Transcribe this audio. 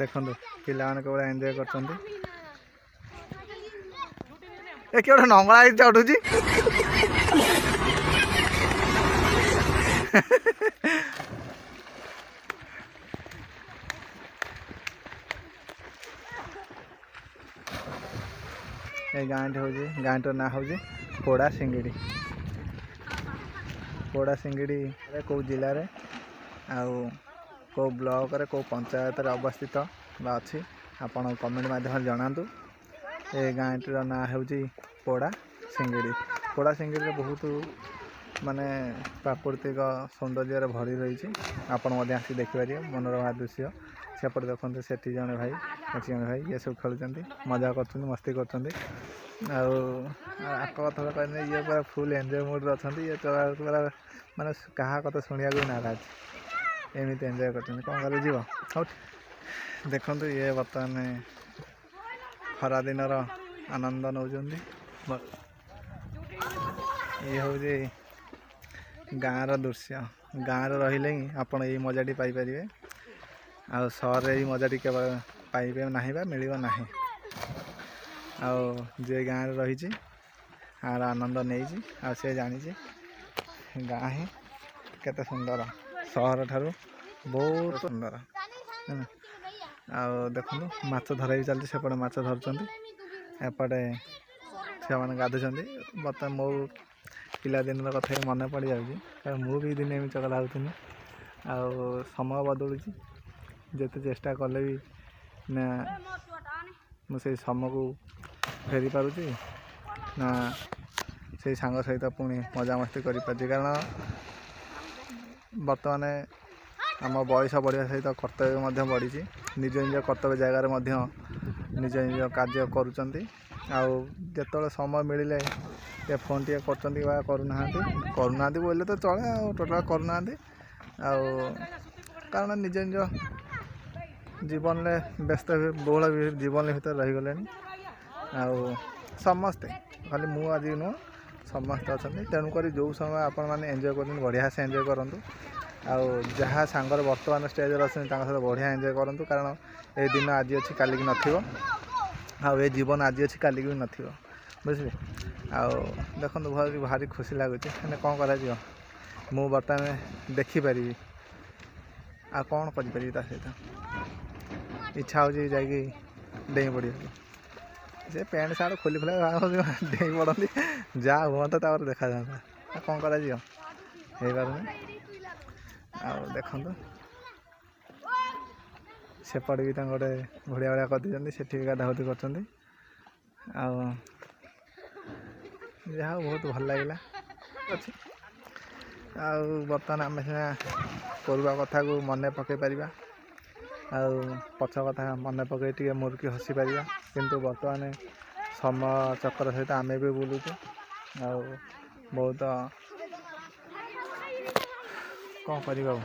ଦେଖନ୍ତୁ ପିଲାମାନେ କେବଳ ଏନ୍ଜୟ କରୁଛନ୍ତି। ଏ କିଏ ଗୋଟେ ନଙ୍ଗଳା ହେଇକି ଚଢୁଛି। ଏ ଗାଁଟି ହେଉଛି, ଗାଁଟିର ନାଁ ହେଉଛି ପୋଡ଼ା ସିଙ୍ଗିଡ଼ି। ପୋଡ଼ା ସିଙ୍ଗିଡ଼ି କେଉଁ ଜିଲ୍ଲାରେ ଆଉ କେଉଁ ବ୍ଲକରେ କେଉଁ ପଞ୍ଚାୟତରେ ଅବସ୍ଥିତ ବା ଅଛି, ଆପଣ କମେଣ୍ଟ ମାଧ୍ୟମରେ ଜଣାନ୍ତୁ। ଏ ଗାଁଟିର ନାଁ ହେଉଛି ପୋଡ଼ା ସିଙ୍ଗିଡ଼ି। ପୋଡ଼ା ସିଙ୍ଗିଡ଼ିରେ ବହୁତ ମାନେ ପ୍ରାକୃତିକ ସୌନ୍ଦର୍ଯ୍ୟରେ ଭରି ରହିଛି। ଆପଣ ମଧ୍ୟ ଆସି ଦେଖିପାରିବେ ମନୋରମା ଦୃଶ୍ୟ। ସେପଟେ ଦେଖନ୍ତୁ, ସେଠି ଜଣେ ଭାଇ, ଏଠି ଜଣେ ଭାଇ, ଇଏ ସବୁ ଖେଳୁଛନ୍ତି, ମଜା କରୁଛନ୍ତି, ମସ୍ତି କରୁଛନ୍ତି। ଆଉ ଆଙ୍କ କଥା ତ କହିଲେ, ଇଏ ପୁରା ଫୁଲ୍ ଏନ୍ଜୟ ମୁଡ଼୍ରେ ଅଛନ୍ତି। ଇଏ ପୁରା ମାନେ କାହା କଥା ଶୁଣିବାକୁ ବି ନାରାଜ, ଏମିତି ଏନ୍ଜୟ କରୁଛନ୍ତି। କ'ଣ କରାଯିବ? ହଉ, ଦେଖନ୍ତୁ ଇଏ ବର୍ତ୍ତମାନ ଖରାଦିନର ଆନନ୍ଦ ନେଉଛନ୍ତି। ଇଏ ହେଉଛି ଗାଁର ଦୃଶ୍ୟ। ଗାଁରେ ରହିଲେ ହିଁ ଆପଣ ଏଇ ମଜାଟି ପାଇପାରିବେ, ଆଉ ସହରରେ ଏଇ ମଜାଟି କେବଳ ପାଇବେ ନାହିଁ ବା ମିଳିବ ନାହିଁ। ଆଉ ଯିଏ ଗାଁରେ ରହିଛି ଆର ଆନନ୍ଦ ନେଇଛି, ଆଉ ସେ ଜାଣିଛି ଗାଁ ହିଁ କେତେ ସୁନ୍ଦର, ସହର ଠାରୁ ବହୁତ ସୁନ୍ଦର। ଆଉ ଦେଖନ୍ତୁ ମାଛ ଧରା ବି ଚାଲିଛି। ସେପଟେ ମାଛ ଧରୁଛନ୍ତି, ଏପଟେ ଛୁଆମାନେ ଗାଧୁଛନ୍ତି। ବର୍ତ୍ତମାନ ମୋ ପିଲାଦିନର କଥା ବି ମନେ ପଡ଼ିଯାଉଛି, କାରଣ ମୁଁ ବି ଦିନେ ଏମିତି ଚଗଲା ହେଉଥିଲି। ଆଉ ସମୟ ବଦଳୁଛି, ଯେତେ ଚେଷ୍ଟା କଲେ ବି ନା ମୁଁ ସେଇ ସମୟକୁ ଫେରି ପାରୁଛି ନା ସେଇ ସାଙ୍ଗ ସହିତ ପୁଣି ମଜାମସ୍ତି କରିପାରୁଛି। କାରଣ ବର୍ତ୍ତମାନ ଆମ ବୟସ ବଢ଼ିବା ସହିତ କର୍ତ୍ତବ୍ୟ ମଧ୍ୟ ବଢ଼ିଛି। ନିଜ ନିଜ କର୍ତ୍ତବ୍ୟ ଜାଗାରେ ମଧ୍ୟ ନିଜ ନିଜ କାର୍ଯ୍ୟ କରୁଛନ୍ତି। ଆଉ ଯେତେବେଳେ ସମୟ ମିଳିଲେ ଟିକେ ଫୋନ୍ ଟିକେ କରୁଛନ୍ତି ବା କରୁନାହାନ୍ତି। କରୁନାହାନ୍ତି ବୋଇଲେ ତ ଚଳେ, ଆଉ ଟୋଟାଲ୍ କରୁନାହାନ୍ତି। ଆଉ କାରଣ ନିଜ ନିଜ ଜୀବନରେ ବ୍ୟସ୍ତ ବହୁଳ ଜୀବନ ଭିତରେ ରହିଗଲେଣି। ଆଉ ସମସ୍ତେ, ଖାଲି ମୁଁ ଆଜି ନୁହଁ, ସମସ୍ତେ ଅଛନ୍ତି। ତେଣୁକରି ଯେଉଁ ସମୟ ଆପଣମାନେ ଏନ୍ଜୟ କରୁଛନ୍ତି, ବଢ଼ିଆ ସେ ଏନ୍ଜୟ କରନ୍ତୁ। ଆଉ ଯାହା ସାଙ୍ଗରେ ବର୍ତ୍ତମାନ ଷ୍ଟେଜ୍ରେ ଅଛନ୍ତି, ତାଙ୍କ ସହିତ ବଢ଼ିଆ ଏନ୍ଜୟ କରନ୍ତୁ। କାରଣ ଏ ଦିନ ଆଜି ଅଛି, କାଲିକି ନଥିବ, ଆଉ ଏ ଜୀବନ ଆଜି ଅଛି, କାଲିକି ବି ନଥିବ, ବୁଝିଲେ? ଆଉ ଦେଖନ୍ତୁ, ଭାରି ଭାରି ଖୁସି ଲାଗୁଛି। ହେଲେ କ'ଣ କରାଯିବ, ମୁଁ ବର୍ତ୍ତମାନ ଦେଖିପାରିବି ଆଉ କ'ଣ କରିପାରିବି ତା ସହିତ? ଇଚ୍ଛା ହେଉଛି ଯାଇକି ଡେଇଁ ପଡ଼ିବାକୁ, ସେ ପ୍ୟାଣ୍ଟ ସାର୍ଟ ଖୋଲି ଖୋଲା ଡେଇଁ ପଡ଼ନ୍ତି, ଯାହା ହୁଅନ୍ତା ତାପରେ ଦେଖାଯାଆନ୍ତା। ଆଉ କ'ଣ କରାଯିବ, ହେଇପାରୁନି। ଆଉ ଦେଖନ୍ତୁ ସେପଟେ ବି ତାଙ୍କ ଗୋଟେ ଘୋଡ଼ିଆ ଭଳିଆ କରିଦେଇଛନ୍ତି, ସେଠି ବି ଗାଧାଗୁଧି କରୁଛନ୍ତି। ଆଉ ଯାହା ହଉ, ବହୁତ ଭଲ ଲାଗିଲା ଅଛି। ଆଉ ବର୍ତ୍ତମାନ ଆମେ ସିନା ପୂର୍ବ କଥାକୁ ମନେ ପକାଇ ପାରିବା, ଆଉ ପଛ କଥା ମନେ ପକାଇ ଟିକେ ମୁରୁକି ହସି ପାରିବା, କିନ୍ତୁ ବର୍ତ୍ତମାନ ସମୟ ଚକ୍ର ସହିତ ଆମେ ବି ବୁଲୁଛୁ। ଆଉ ବହୁତ କ'ଣ କରିବା, ଆଉ